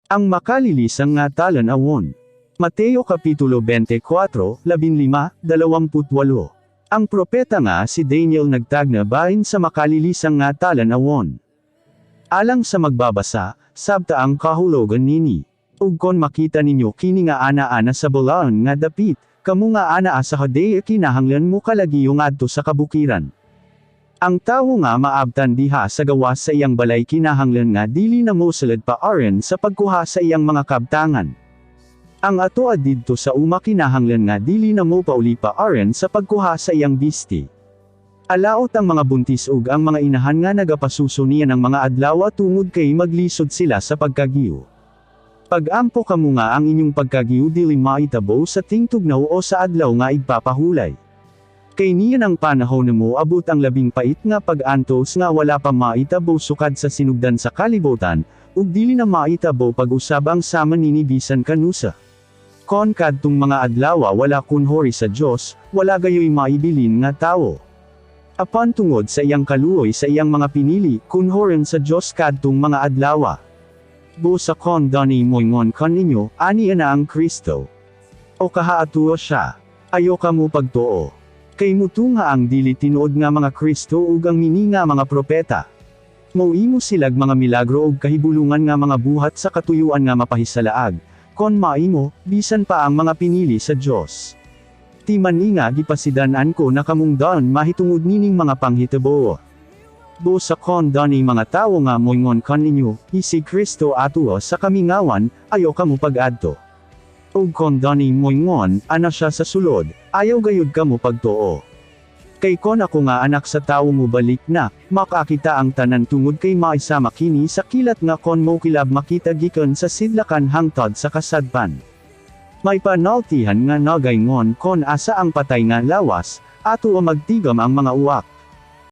Ang makalilisang nga talan-awon. Mateo Kapitulo 24, 15, 28. Ang propeta nga si Daniel nagtagna bahin sa makalilisang nga talan-awon. Alang sa magbabasa, sabta ang kahulogan nini. Ug kon makita ninyo kini nga ana-ana sa bulaon nga dapit, kamo nga anaa sa Judea kinahanglan mo kalagiyo ngadto sa kabukiran. Ang tawo nga maabtan diha sa gawas sa iyang balay kinahanglan nga dili na mosulod pa aron sa pagkuha sa iyang mga kabtangan. Ang ato didto sa uma kinahanglan nga dili na mo pauli pa aron sa pagkuha sa iyang bisti. Alaot ang mga buntis ug ang mga inahan nga nagapasuso niya ng mga adlaw tungod kay maglisod sila sa pagkagiyo. Pag-ampo kamo nga ang inyong pagkagiyo dili maitabo sa tingtugnaw o sa adlaw nga igpapahulay. Kay niya ng panahon na mo abot ang labing pait nga pag-antos nga wala pa maitabo sukad sa sinugdan sa kalibutan, ug dili na maitabo pag-usab ang sama nini bisan kanusa. Kon kadtong mga adlawa wala kunhori sa Dios, wala gayoy maibilin nga tawo. Apan tungod sa iyang kaluoy sa iyang mga pinili, kunhoren sa Dios kadtong mga adlawa. Busa kon dani moingon kaninyo, "Ania na ang Kristo. O kahaatuo siya." Ayo kamo pagtuo. Kay mutunga ang dili tinuod nga mga Kristo ug ang mini nga mga propeta. Moimo silag mga milagro ug kahibulungan nga mga buhat sa katuyuan nga mapahisalaag, kon maimo, bisan pa ang mga pinili sa Dios. Timan nga gipasidan-an ko na kamong daan mahitungod nining mga panghitabo. Busa kon dani mga tawo nga moingon kaninyo, "Si Kristo atuo sa kamingawan," ayo kamo pag-adto. Ug kon dani moingon, "Ana siya sa sulod," ayaw gayud kamo pagtuo. Kay kon ako nga Anak sa Tawo mobalik na, makakita ang tanan tungod kay maisama kini sa kilat nga kon mokilab makita gikan sa sidlakan hangtod sa kasadpan. May panultihan nga nagaingon kon asa ang patay nga lawas, ato magtigom ang mga uwak.